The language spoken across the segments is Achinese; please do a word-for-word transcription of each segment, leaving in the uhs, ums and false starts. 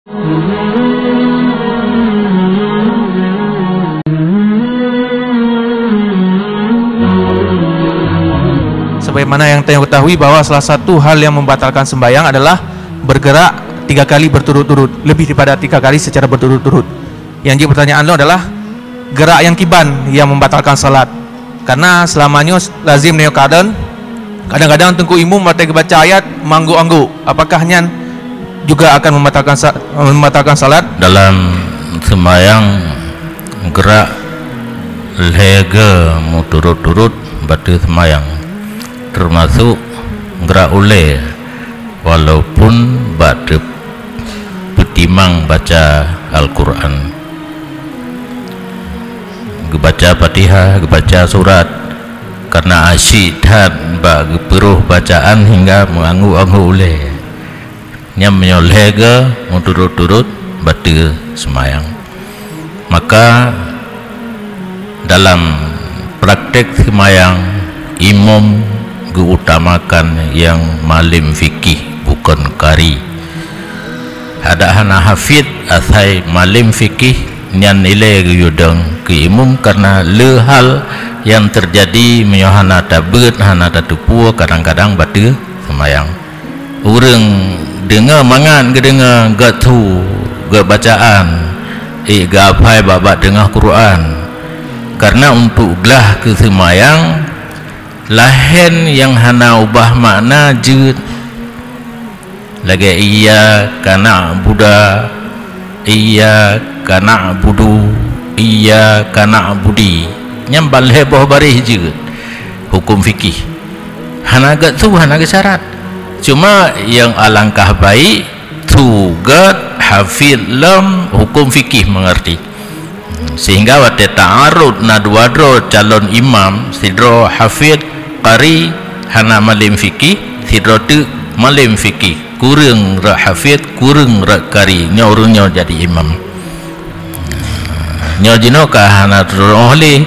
Sebagaimana yang kita ketahui bahwa salah satu hal yang membatalkan sembahyang adalah bergerak tiga kali berturut-turut, lebih daripada tiga kali secara berturut-turut. Yang jadi pertanyaan lo adalah gerak yang kiban yang membatalkan salat. Karena selamanya lazim nyoe keadaan, kadang-kadang teungku imum watée geubaca ayat mangguk-angguk. Apakah nyan juga akan membatalkan sa-, membatalkan salat? Dalam sembahyang gerak lhée ge meuturut-turut bateue sembahyang, termasuk gerak ulée walaupun bak teupeutimang baca Al-Quran. Geubaca Fatihah, geubaca surat, karena asyik that bak geupeurôh bacaan hingga meuangguk-angguk ulée. Nyan meunyoe lhée ge meuturut-turut bateue seumayang. Maka dalam praktek seumayang, imum geuutamakan nyang malém fikih, bukon kari. Adak hana hafid asai malém fikih, nyan ilée geuyue dong keu imum, karena le hal nyang teujadi meunyoe hana tabeuet, hana tateupeue, kadang-kadang bateue seumayang. Ureuëng deungoe mangat geudeungoe geutu geuh bacaan, ék geuhafai bak-bak teungoh Quran. Karena untuk glah keu seumayang, laén nyang hana ubah makna jeuet. Lagée iyyaka na'budu, iyyaka na'budu, iyyaka na'budi. Nyan ban lhée boh baréh jeuet. Huköm fikih. Hana geutu, hana geusyarat. Cuma nyang alangkah baik, tu gét hafid lom huköm fikih meungerti. Sehingga watée ta'arud na dua droe calon imam, sidroe hafid, qari, hana malém fikih, sidroe teuk malém fikih, kureueng rot hafid, kureueng rot qari, nyoe ureuëng nyoe jadi imam. Nyoe jinoe ka hana teuroh lé,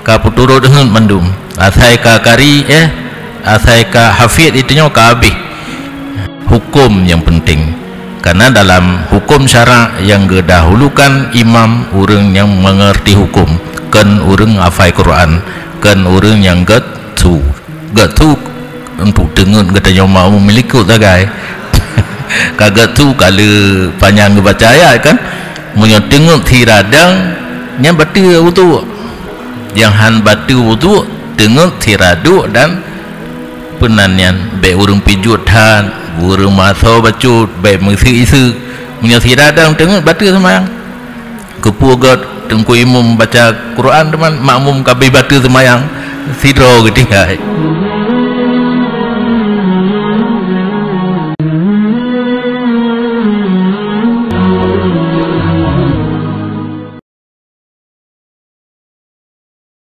ka peuturot heuet mandum. Asai ka qari, eh, asai ka hafid, itu nyoe ka habéh. Huköm nyang peunteng. Karena dalam huköm syarak nyang geudahulukan imam ureuëng nyang meungerti huköm, kon ureuëng hafai Quran, kon ureuëng nyang gét su. Gét su untuk teungeut geutanyoe makmum likot sagai. Ka gét su ka le panyang geubaca ayat kan. Meunyoe teungeut sira dang, nyan bateue wudhu. Nyang han bateue wudhu, teungeut sira duek dan peunan nyan, bék ureuëng pijuet that, ureuëng meuasoe bacut, bék meuseuk-iseuk. Meunyoe sira dang teungeut bateue seumayang. Keupeue gét teungku imum baca Quran teuma makmum ka abéh bateue seumayang, sidroe geutinggai.